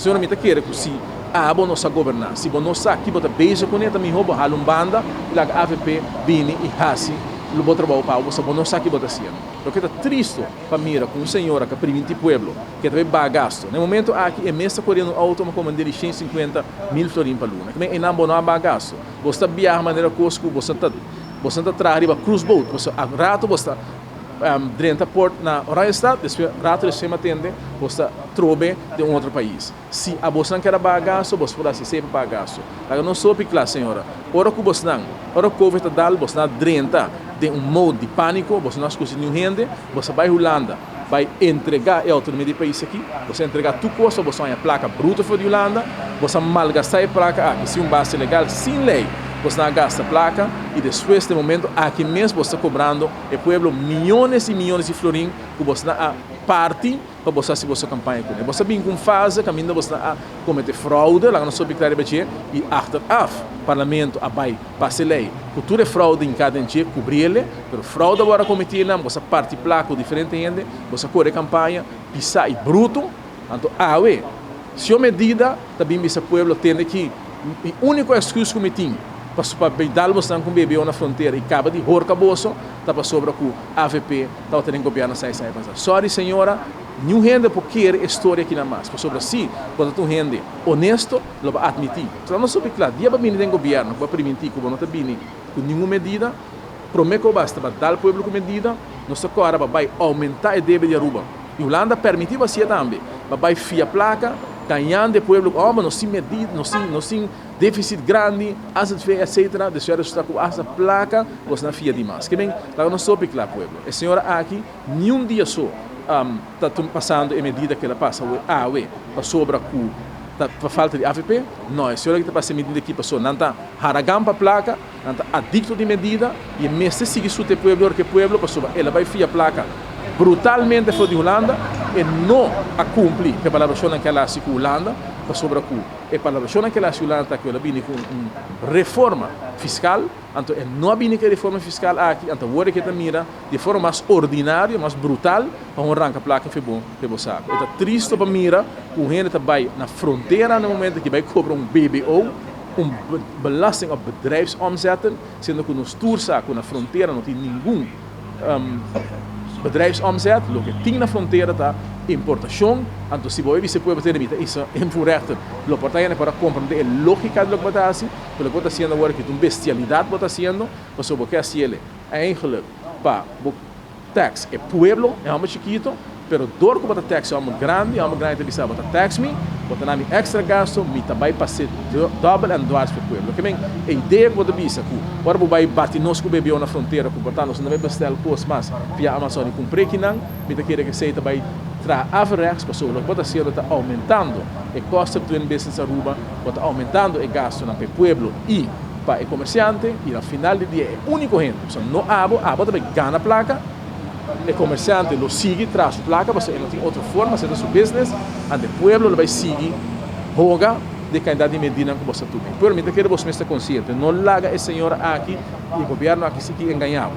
Señora, mi ta kere ku si abo no sa goberná, si bo no sa ki bo ta bezig kuné, ta mihó bo hala un banda i laga avp bini i hasi lo bo trabou pa bo, pasobra bo no sa ki bo ta hasiendo. Loke ta tristo pa mira ku un señora ku a priminti pueblo ku e ta bai baha gasto, na e momento aki e mes ta koriendo un outo komand'é di 150 mil florin pa luna. Kimen einan bo no a baha gasto. Bo ta biaha manera kos ku bo ta bo ta traha riba cruise boat, pasobra a rato bo ta drenta port na Oranjestad, despues rato despues matende bo ta trobe den un otro pais. Si abonan kier baha gasto, bo por hasi esei pa baha gasto. Laga nos hopi kla, señora. Ora ku bosnan, ora COVID a dal, bosnan drenta den un mode di pániko, bo no a skucha ningun hende, bo a bai Hulanda, bai entregá e outonomia di pais aki, bo a entregá tur kos, bo a plaka bruto for di Hulanda, bo a malgastá e plaka aki, sin un base legal, sin lei, bo a gasta plaka i despues di momento aki mes bo ta kobrando e pueblo miónes i miónes di florin ku bo a parti pa bo hasi bo kampaña kuné. Bo a bin ku un fase kaminda bo a kometé froude, laga nos kla i achteraf parlamento a bai pasa lei ku tur e froude den kada dje kubrié, pero froude awor a kometé, bo a parti plaka diferente hende, bo a kore kampaña pisá i bruto. Anto awe si e medida tambe bisa pueblo tende ku e úniko excuus ku mi tin pa dal boso ku BBO na frontera i kaba di horka boso ta pasobra ku AVP ta den gobièrnu 6 aña pasá. Sorry, señora, ningun hende por kere e historia aki na mas. Pasobra si, kuando un hende honesto, lo bai atmití. Anto nos hopi kla, dia bo a bini den gobièrnu, bo a primintí ku bo no ta bini ku ningun medida, promé ku basta pa dal pueblo ku medida, nos awor bai oumentá e debe di Aruba. I Hulanda a permití asina tambe, bai fia plaka, gañando e pueblo, oh, no tin medida, no tin défisit grandi, AZV, etc. Despues ta ku e plaka, bo a fia demas. Ke men, laga nos hopi kla, pueblo. E señora aki, ningun dia so ta pasando e medida ku el a pasa awe, pasobra ku ta pa falta di AVP. No, e señora ku ta pasando e medida aki pasó nan ta haragan pa plaka, nan ta adikto di medida i mester sigui suta pueblo, ku pueblo pasobra el a bai fia plaka brutalmente for di Hulanda i no a kumpli ku e palabrashon ku el a hasi ku Hulanda, pasobra ku e palabrashon ku el a hasi Hulanda ku el a bini ku un reforma fiskal. Anto e no a bini ku reforma fiskal aki. Anto awor ku ta mira di forma mas ordinario, mas brutal, pa un ranka plaka fo'i bo saku. Ta tristo pa mira ku hende ta bai na frontera na momento ku bai kobra un BBO, un belasting op bedrijfsomzetten, siendo ku nos tur sa ku na frontera no tin ningun bedrijfsomzet, loke tin na frontera ta importashon. Anto si bo bisa pueblo tin esei invoerrechten, lo por ta pa komprondé e lógika di loke ta hasi, pero loke ta hasiendo awor ku un bestialidat bo ta hasiendo, pasobra bo ke hasi eigenlijk pa tax e pueblo, e hòmber chikitu, pero dor ku bo ta tax e hòmber grandi ta bisa, "Bo ta tax mi, bo ta duna mi extra gasto, mi ta bai pasa dòbel en dwars pa pueblo." Ke men, e idea ku bo ta bisa ku ora bo bai bati nos ku BBO na frontera, ku portanto nos no bai bestel kos mas via Amazon i kumpra akinan, mi ta kere ku esei ta bai traha averechts, pasobra loke bo ta hasiendo ta oumentando e cost of doing business Aruba, bo ta oumentando e gastonan pa pueblo i pa e komersiante, i na final di dia e úniko hende, so no abo, abo tambe gana plaka, e komersiante lo sigui tras su plaka, pasobra e no tin otro forma, hasi su business, anto pueblo lo bai sigui hoga di kantidat di medida ku bo ta tuma. Pero mi ta kere bo ta konsiente, no laga e señora aki i gobièrnu aki sigui engañá.